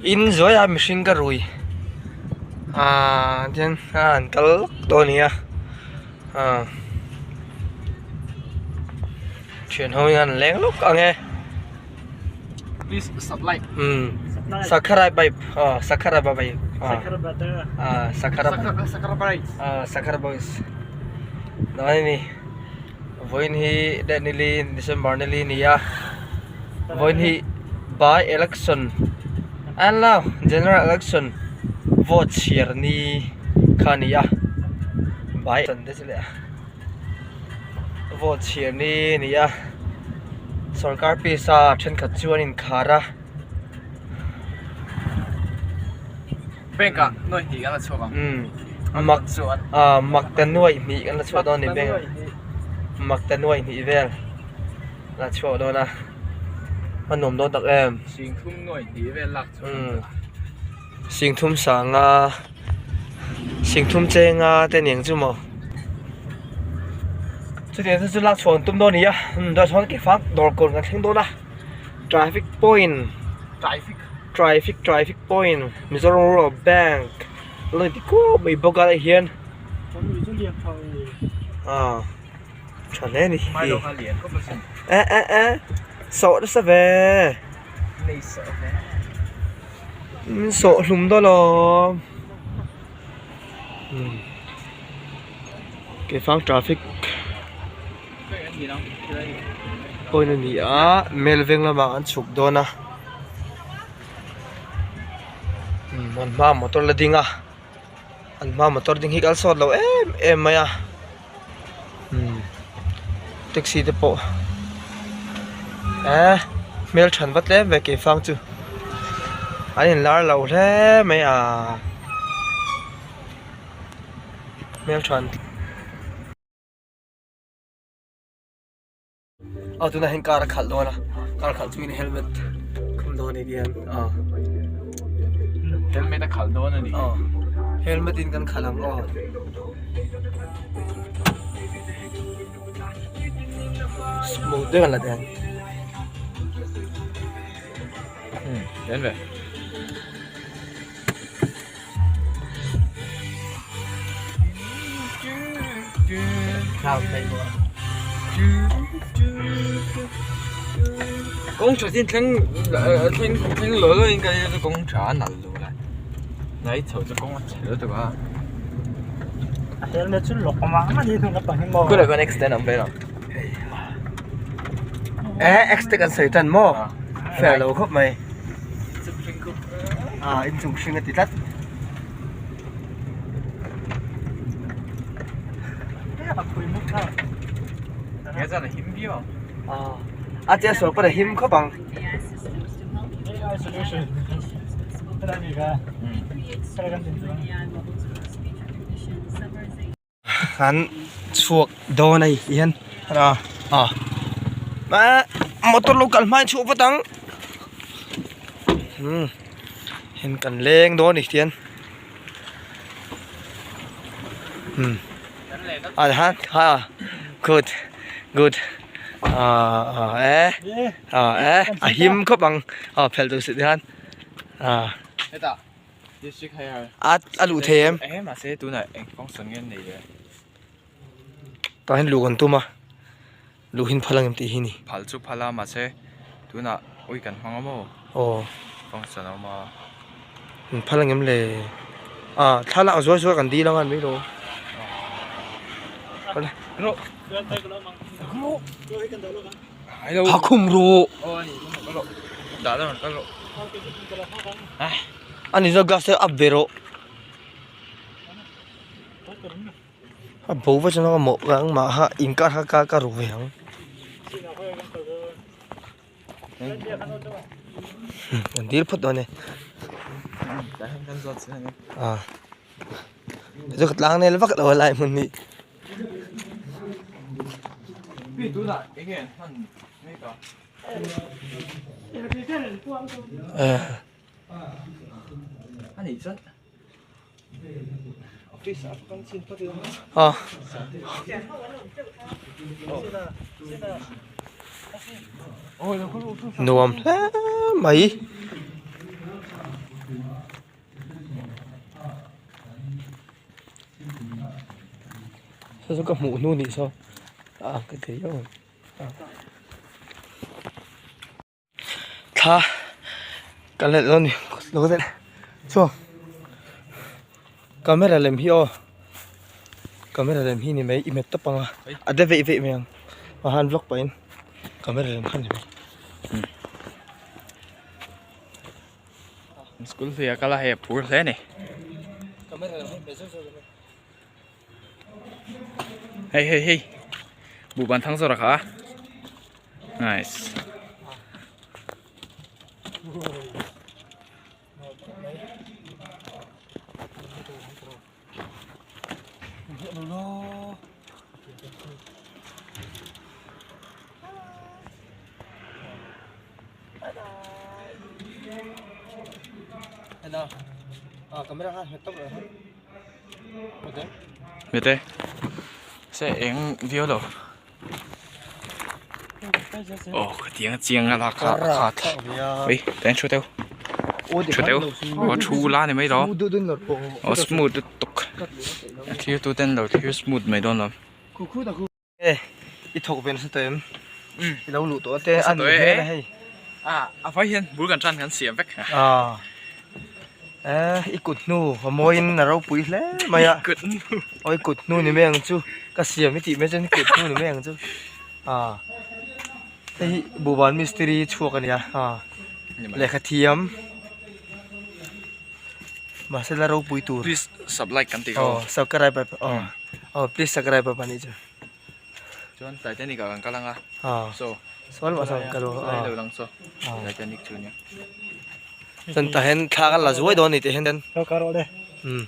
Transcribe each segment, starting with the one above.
In zuai a mihring ka rui ah tian a an kal lawk dawn a ni a ah thian ho hian an leng lawk ang e Please supply. Um sakhara pipe ah sakhara pipe ah ah sakhara sakhara pipe ah sakhara boys nai ni vawiin hi date nili December nili a ni a vawiin hi by election an lo general election vote chhiar ni kha a ni a by vote chhiar ni a ni a sorkar pisa thenkhat chu an inkhar a. Bank ah nuaih hnih kan la chhuak ang. Umm mak ah mak ta nuaih hnih kan la chhuak dawn a ni bank ah mak ta nuaih hnih vel la chhuak dawn a a nuam dawn tak em. Singthum nuaih hnih vel lak chhuak ang ta. Singthum sanga singthum chenga te aniang chu maw chutiang te chu lak chhuah an tum dawn a ni a dawr chuan ke fang dawr kawn kan thleng dawn a. Traffic point traffic traffic point Mizoram Rural Bank lo inti kuau mai bawk a hian ah tha hle a ni eh eh eh sawh nasa ve min sawh hlum dawn alawm keifang traffic. Point a ni a mel veng lamah an chhuk dawn a umm an hmaah motor la ding a an hmaa motor ding hi kal sawt lo em em mai a umm taxi te pawh eh hmelthan va tlem ve keifang chu an inlar lo hle mai a hmelthan. Aw tunah hian car a khalh dawn a car khalh chungin helmet khum dawn a ni hian aw helmet a khalh dawn a ni aw helmet in kan khalh ang aw smooth deuh an la teh ang um en ve. Kawng tha sin thleng thleng thleng lo lo in ka nia chu kawng tha a nalh lo lai nai chho chu kawng a chhe lutuk a helmet chu lawk mah mah ni hnung lampang hi maw kawlai khawn accident awm ve lo eh accident kan sawi tan maw fair lo khawp mai. Ah inchung hring a ti tlat. A che sawi pawh a him khawp ang. An chhuak dawn a ni hian a ah motor lo kal hma in chhuak vat ang umm heng kan leng dawn a ni tihian umm ah han ha good good ah ah eh ah eh a him khawp ang ah phelh duh si tihian ah. A a luh thei em? Eng mahse tunah eng function nge an nei le? Tah hian luh kan tum a, luh hin phal ang em tih hi ni. Phal chu phal a mahse tunah ui kan hmang a maw? Aw. Function a awm a. An phal ang em le? Ah thlalak zuai zuai kan dil ang a an mai lo. Rawh. Ha khum rawh. A ni zawk glass te up ve rawh. A bo va chuan a mawh ang mah kha inkar kha ka ka ru ve ang. Kan dil phawt dawn e. Ah. Chu ka tlang nel vak lo a lai hmun hi. Ah. Nuam hle mai. Saw chu ka hmuh hnu nih saw a ka ti riau a thla ka let dawn ni lo ka chuan camera lem hi aw camera lem hi ni mai i hmet tawp ang a a de veih veih mai ang a han vlog pahin camera lem kha ni mai. School hlui a kal a hei a phur hle a ni. Hei hei hei buhban thang zawr a kha a nice. Mete se eng viau lo oh khatiang a chiang a lak kha a khat ui ten thu teu thu teu aw thu la ni mai lo aw smooth lutuk a thlir tu ten lo thlir smooth mai dawn lo. E i thawk ve nasa tawh em? I lo luh tawh te a nih hmel a hei. A a vai hian bul kan tan kan siam vek. A e i kut hnu a mawiin a ropui hle mai a. Kut hnu. Aw i kut hnu ni mai ang chu ka siam i tih mai chuan i kut hnu ni mai ang chu. A hei hi buhban mistiri chhuak a nia a lehkha thiam mahse la ropui tur. Please sub like kan tih kha. Aw subscribe aw aw please subscribe a nih chu. Chuan Titanic ah kan kal anga. So saw lamah sawn kan kal a. Lo lang saw Titanic chu nia. Chuan tah hian thla kan la zuai dawn a ni tih hian. Lo kal rawh le. Umm.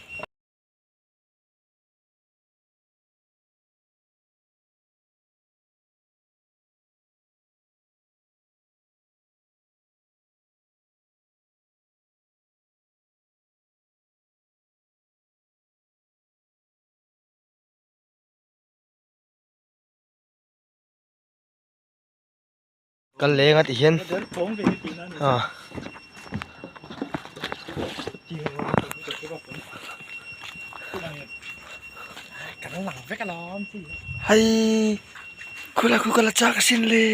Kal leng a ti hian ah hei khulai khu ka la chak asin le.